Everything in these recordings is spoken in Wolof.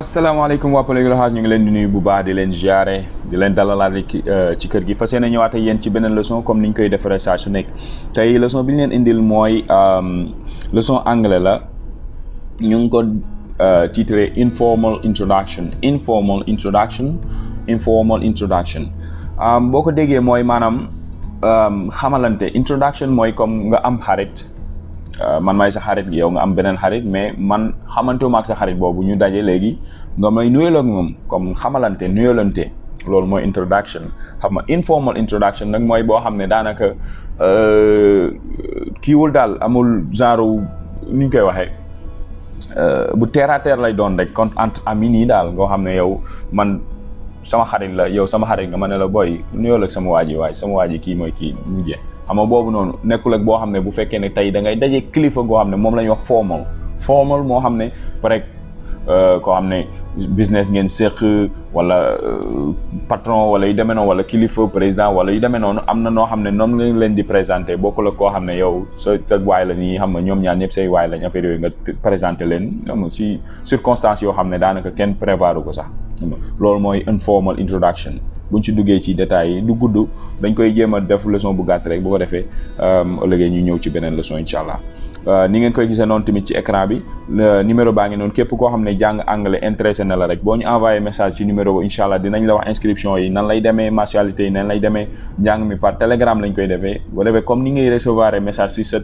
asalaamaaleykum waa PolyglotHouse ñu ngi leen di nuyu bu baax di leen ziare di leen dalalaat ci kër gi fas yéene ñëwaat ak yéen ci beneen leçon comme ni ñu koy defaree saa su nekk tey leçon bi ñu leen indil mooy leçon anglais la ñu ngi ko titré informal introduction boo ko déggee mooy maanaam xamalante introduction mooy comme nga am xarit man maay sa xarit yow nga am beneen xarit mais man xamante ma ak sa xarit boobu ñu daje léegi nga may nuyoo ak moom comme xamalante nuyolante loolu mooy introduction xam nga informal introduction nag mooy boo xam ne daanaka kiiwul daal amul genre ni ñu koy waxee bu terre à terre lay doon rek kon entre amis nii daal ngoo xam ne yow man sama xarit la yow sama xarit nga ma ne la booy nuyoo ak sama waa ji waaye sama waa ji kii mooy kii mujjee xam nga boobu noonu nekkul ak boo xam ne bu fekkee ne tey da ngay daje kilifa goo xam ne moom la ñuy wax formal moo xam ne peut koo xam ne business ngeen séq wala patron wala yu demee noonu wala kilifa président wala yu demee noonu am na noo xam ne noonu lañ leen di présenté bokkul ak koo xam ne yow sa waay la nii xam nga ñoom ñaar ñëpp say waay lañ affaire yooyu nga présenté leen xam si circonstances yoo xam ne daanaka kenn prévoir ko sax loolu mooy informal introduction. buñ ci duggee ci détails yi du gudd dañ koy jéem a def leçon bu gàtt rek bu ko defee ëllëgee ñu ñëw ci beneen leçon incha allah ni ngeen koy gisee noonu tamit ci écran bi numéro baa ngi noonu képp koo xam ne jàng anglais intéressé na la rek boo ñu envoyé message ci numéro boobu incha allah dinañ la wax inscription yi nan lay demee mensualité yi nan lay demee njàng mi par télégramme lañ koy defee bu ko defee comme ni ngay recevoir message ci sa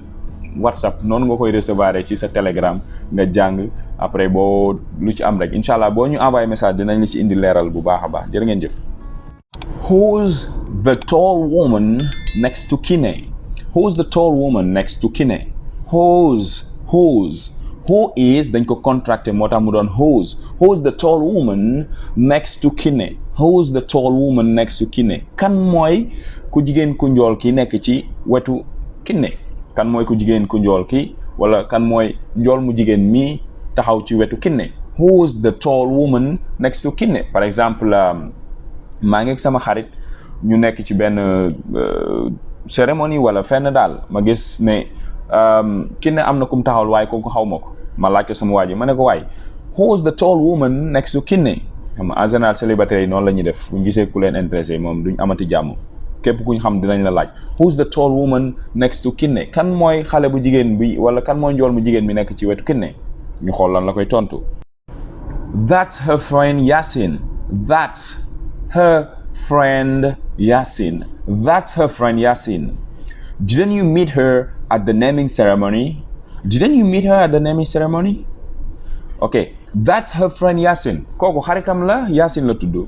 WhatsApp noonu nga koy recevoir ci sa Telegram nga jàng après boo lu ci am rek incha allah boo ñu envoyé message dinañ la ci indi leeral bu baax a baax jërë ngeen jëf. Who's the tall woman next to Kinney? Who's the tall woman next to Kinney? Who is dañ ko contracté moo tax mu doon who's the tall woman next to Kinney? Who's the tall woman next to Kinney? Kan mooy ku jigéen ku njool ki nekk ci wetu Kinney? Kan mooy ku jigéen ku njool ki wala kan mooy njool mu jigéen mi taxaw ci wetu Kinney? Who's the tall woman next to Kinney? Par exemple maa ngi ak sama xarit ñu nekk ci benn cérémonie wala fenn daal ma gis ne Kinney am na kum taxawal waaye kooku xaw ma ko ma laaj ko sama waa ji ma ne ko waay who's the tall woman next to Kinney? xam nga en général célibataire yi noonu la ñuy def bu ñu gisee ku leen intéressé moom duñ amati jàmm képp ku ñu xam dinañ la laaj who's the tall woman next to Kinney? Kan mooy xale bu jigéen bi wala kan mooy njool mu jigéen bi nekk ci wetu Kinney? ñu xool lan la koy tontu. That's her friend Yasin. That's her friend Yasin. That's her friend Yasin. Didn't you meet her at the naming ceremony? Didn't you meet her at the naming ceremony? Okay, that's her friend Yasin. Kooku xaritam la Yasin la tudd.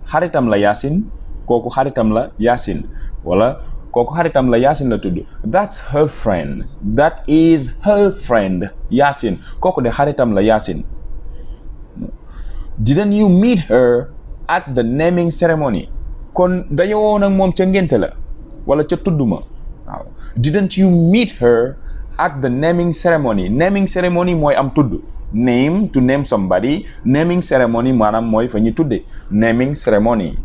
Xaritam la Yasin. Kooku xaritam la Yasin. Wala kooku xaritam la Yasin la tudd. That's her friend. That is her friend Yasin. Kooku de xaritam la Yasin. Didn't you meet her at the naming ceremony? Kon dañoo woon ak moom ca ngénte la wala ca tudduma waaw. Didn't you meet her at the naming ceremony? Naming ceremony mooy am tudd. Name to name somebody. Naming ceremony maanaam mooy fa ñu tudde. Naming ceremony.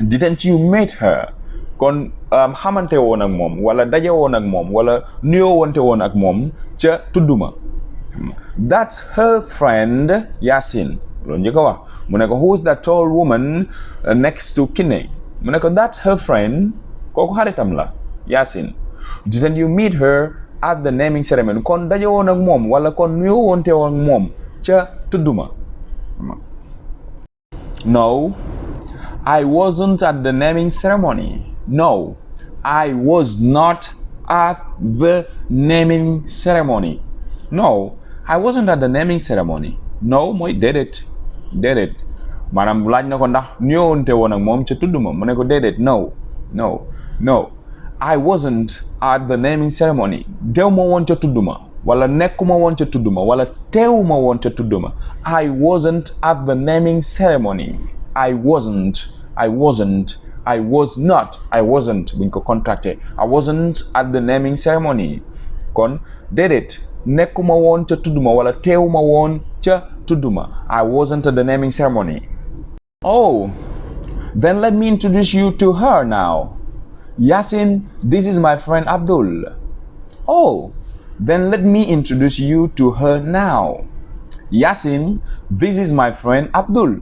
Didn't you meet her? Kon xamante woon ak moom wala daje woon ak moom wala nuyoo wonte woon ak moom ca tudduma. That's her friend Yasin. loolu njëkk a wax mu ne ko who's that tall woman next to Kinney? mu ne ko that's her friend. kooku xaritam la Yasin. Didn't you meet her at the naming ceremony? kon daje woon ak moom wala kon nuyoo wonte woon ak moom ca tudduma. No, I wasn't at the naming ceremony. No, I was not at the naming ceremony. No, I wasn't at the naming ceremony. No mooy déedéet maanaam laaj na ko ndax ñëwante woon ak moom ca tudduma mu ne ko déedéet no I wasn't at the naming ceremony. dew ma woon ca tudduma wala nekkuma woon ca tudduma wala teewuma woon ca tudduma. I wasn't at the naming ceremony. I was not buñ ko contracté. I wasn't at the naming ceremony. kon déedéet nekkuma woon ca tudduma wala teewuma woon ca tudduma. I wasn't at the naming ceremony. Oh, then let me introduce you to her now. Yasin, this is my friend Abdul. Oh, then let me introduce you to her now. Yasin, this is my friend Abdul.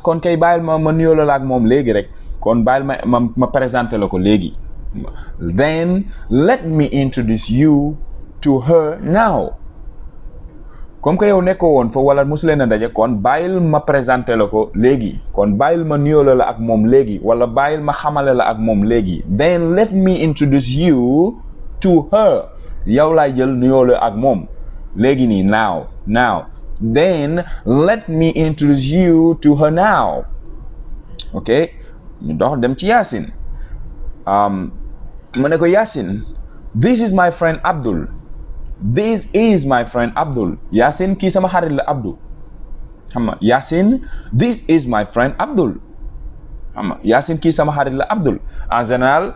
Kon kay bàyyil ma nuyoo la ak moom léegi rek kon bàyyil ma présenté la ko léegi. Then let me introduce you to her now. Comme que yow nekkoo woon fa wala mosu leen a daje kon bàyyil ma présenté la ko léegi kon bàyyil ma nuyoo la ak moom léegi wala bàyyil ma xamale la ak moom léegi. Then let me introduce you to her. yow laay jël nuyoo la ak moom léegi nii now. Then let me introduce you to her now. ok ñu dox dem ci Yasin. ma ne ko Yasin, this is my friend Abdul. This is my friend Abdul. Yasin, kii sama xarit la Abdul. xam nga Yasin, this is my friend Abdul. xam nga Yasin, kii sama xarit la Abdul. En général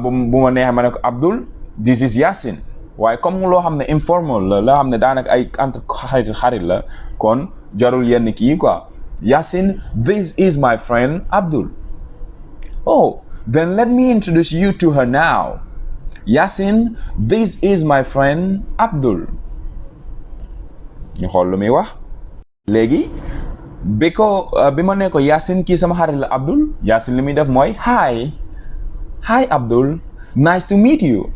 bu ma neexee ma ne ko Abdul, this is Yasin. waaye comme loo xam ne informal la loo xam ne daanaka ay entre xarit la kon jarul yenn kii quoi. Yasin, this is my friend Abdul. Oh, then let me introduce you to her now. Yasin, this is my friend Abdul. ñu xool lu muy wax. léegi bi ma ne ko Yasin kii sama xarit la Abdul, Yasin li muy def mooy hi Abdul, nice to meet you.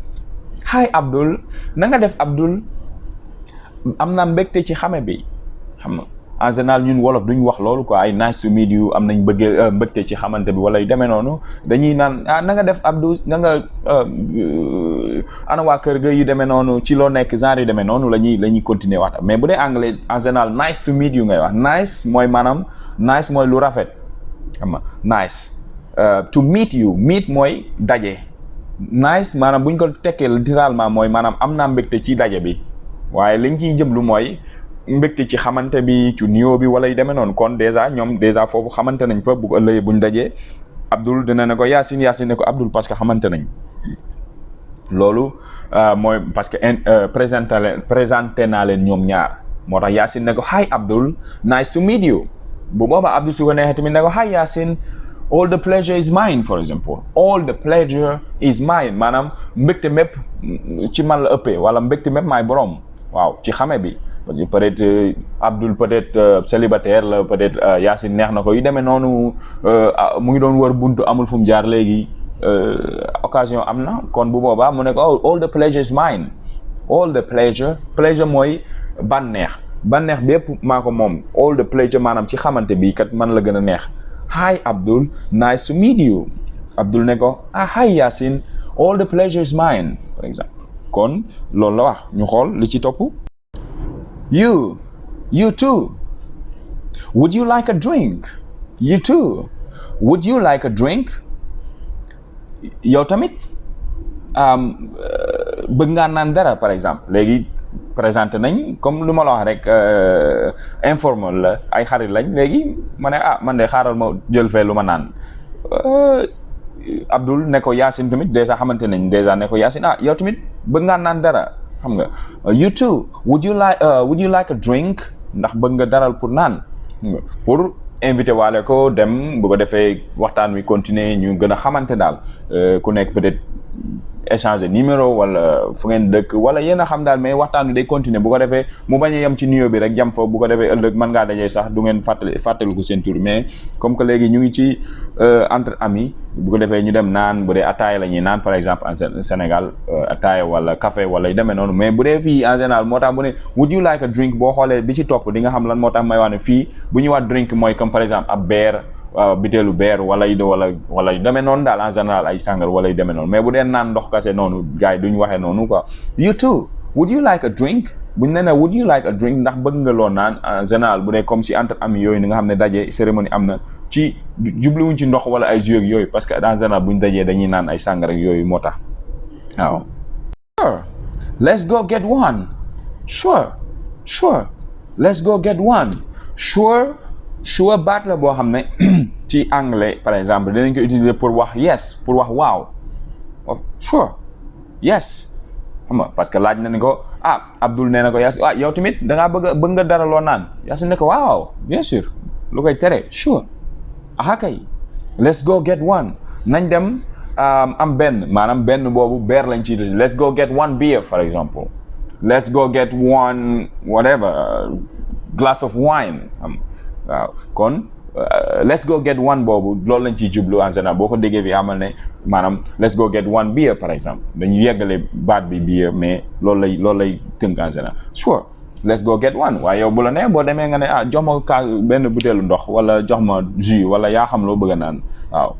Hi Abdul, na nga def Abdul. am na mbégte ci xame bi xam nga en général ñun wolof duñ wax loolu quoi ay nice to meet you am nañ mbégte ci xamante bi wala yu demee noonu dañuy naan na nga def Abdul na nga ana waa kër ga yu demee noonu ci loo nekk genre yu demee noonu la ñuy continuer wax mais bu dee anglais en général nice to meet you ngay wax nice mooy maanaam nice mooy lu rafet xam nga nice to meet you meet mooy daje nice maanaam buñ ko tekkee littéralement mooy maanaam am naa mbégte ci daje bi waaye liñ ciy jëm lu mooy mbégte ci xamante bi ci nuyoo bi wala yu demee noonu kon ñoom dèjà foofu xamante nañ fa bu ko ëllëgee buñ dajee Abdul dina ne ko Yasin ne ko Abdul parce que xamante nañ loolu mooy parce que présenté naa leen ñoom ñaar moo tax Yasin ne ko hi Abdul, nice to meet you. bu boobaa Abdul su ko neexee tamit ne ko hi Yasin, all the pleasure is mine for example. All the pleasure is mine maanaam mbégte mépp ci man la ëppee wala mbégte mépp maay borom waaw ci xame bi. parce que peut-être Abdul peut-être célibataire la peut-être Yasin neex na ko yu demee noonu mu ngi doon wër buntu amul fu mu jaar léegi occasion am na kon bu boobaa mu ne ko all the pleasure is mine. All the pleasure mooy bànneex bépp maa ko moom. All the pleasure maanaam ci xamante bi kat man la gën a neex. Hi Abdul, nice to meet you. Abdul ne ko hi Yasin, all the pleasure is mine par exemple. kon loolu la wax ñu xool li ci topp. You too. Would you like a drink? You too. Would you like a drink? yow tamit bëgg ngaa naan dara par exemple. léegi présenté nañ comme lu ma la wax rek informal la ay xarit lañ léegi ma ne man de xaaral ma jël fee lu ma naan. Abdul ne ko Yasin tamit dèjà xamante nañ dèjà ne ko Yasin yow tamit bëgg ngaa naan dara xam nga. You too, would you like a drink? ndax bëgg nga daral pour naan pour invité waale ko dem bu ko defee waxtaan wi continuer ñu gën a xamante daal ku nekk peut-être échanger numéro wala fu ngeen dëkk wala yéen a xam daal mais waxtaan wi day continuer bu ko defee mu bañ a yem ci nuyoo bi rek jam fa bu ko defee ëllëg mën ngaa dajee sax du ngeen fàttali ko seen tur mais comme que léegi ñu ngi ci entre amis bu ko defee ñu dem naan bu dee ataaya la ñuy naan par exemple en Sénégal ataaya wala café wala yu demee noonu mais bu dee fii en général moo tax bu ne would you like a drink boo xoolee bi ci topp di nga xam lan moo tax may wax ne fii bu ñuy wax drink mooy comme par exemple ab beer biteelu beer wala yu demee noonu daal en général ay sàngar wala yu demee noonu mais bu dee naan ndox kase noonu gars yi duñ waxee noonu quoi. You too, would you like a drink? buñ ne would you like a drink ndax bëgg nga loo naan en général bu dee comme si entre amis yooyu ni nga xam ne daje cérémonie am na ci jubluwuñ ci ndox wala ay jus ak yooyu parce que en général buñ dajee dañuy naan ay sàngar ak yooyu moo tax waaw. Sure, let's go get one. Sure, let's go get one. Sure baat la boo xam ne ci anglais par exemple dinañ ko utiliser pour wax yes pour wax waaw. Sure, yes xam nga parce que laaj na ni ko Abdul nee na ko Yasin yow tamit da ngaa bëgg nga dara loo naan Yasin ne ko waaw bien sûr lu koy tere sure kay let's go get one nañ dem am benn maanaam benn boobu beer lañ ciy utiliser let's go get one beer par exemple let's go get one whatever glass of wine waaw kon let's go get one boobu loolu lañ ciy jublu en général boo ko déggee fi xamal ne maanaam let's go get one beer par exemple dañu yeggale baat bi beer mais loolu lay tënk en général sure let's go get one waaye yow bu la nee boo demee nga ne jox ma benn butéelu ndox wala jox ma jus wala yaa xam loo bëgg a naan waaw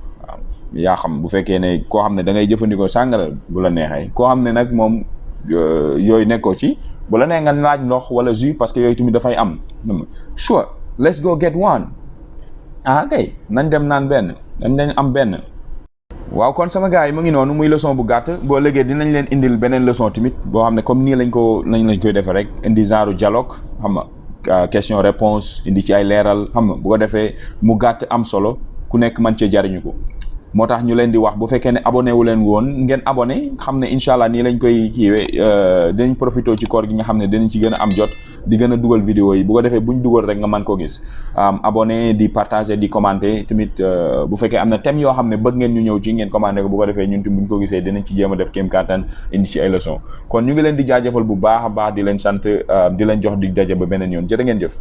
yaa xam bu fekkee ne koo xam ne da ngay jëfandikoo sàngara bu la neexee koo xam ne nag moom yooyu nekkoo ci bu la nee nga laaj ndox wala jus parce que yooyu tamit dafay am sure let's go get one kay nañ dem naan benn nañ am benn waaw kon sama gars yi mu ngi noonu muy leçon bu gàtt boo léegi dinañ leen indil beneen leçon tamit boo xam ne comme nii lañ koy defee rek indi genre dialogue xam nga question réponse indi ci ay leeral xam nga bu ko defee mu gàtt am solo ku nekk mën cee jariñu ko moo tax ñu leen di wax bu fekkee ne abonné wu leen woon ngeen abonné xam ne incha allah nii lañ koy kiiwee dinañ profité ci koor gi nga xam ne dinañ ci gën a am jot di gën a dugal vidéo yi bu ko defee buñ dugal rek nga mën ko gis abonné di partager di commenter tamit bu fekkee am na thème yoo xam ne bëgg ngeen ñu ñëw ci ngeen commenter ko bu ko defee ñun tamit buñ ko gisee dinañ ci jéem a def kéem kattan indi ci ay leçon kon ñu ngi leen di jaajëfal bu baax a baax di leen sant di leen jox di daje ba beneen yoon jërë ngeen jëf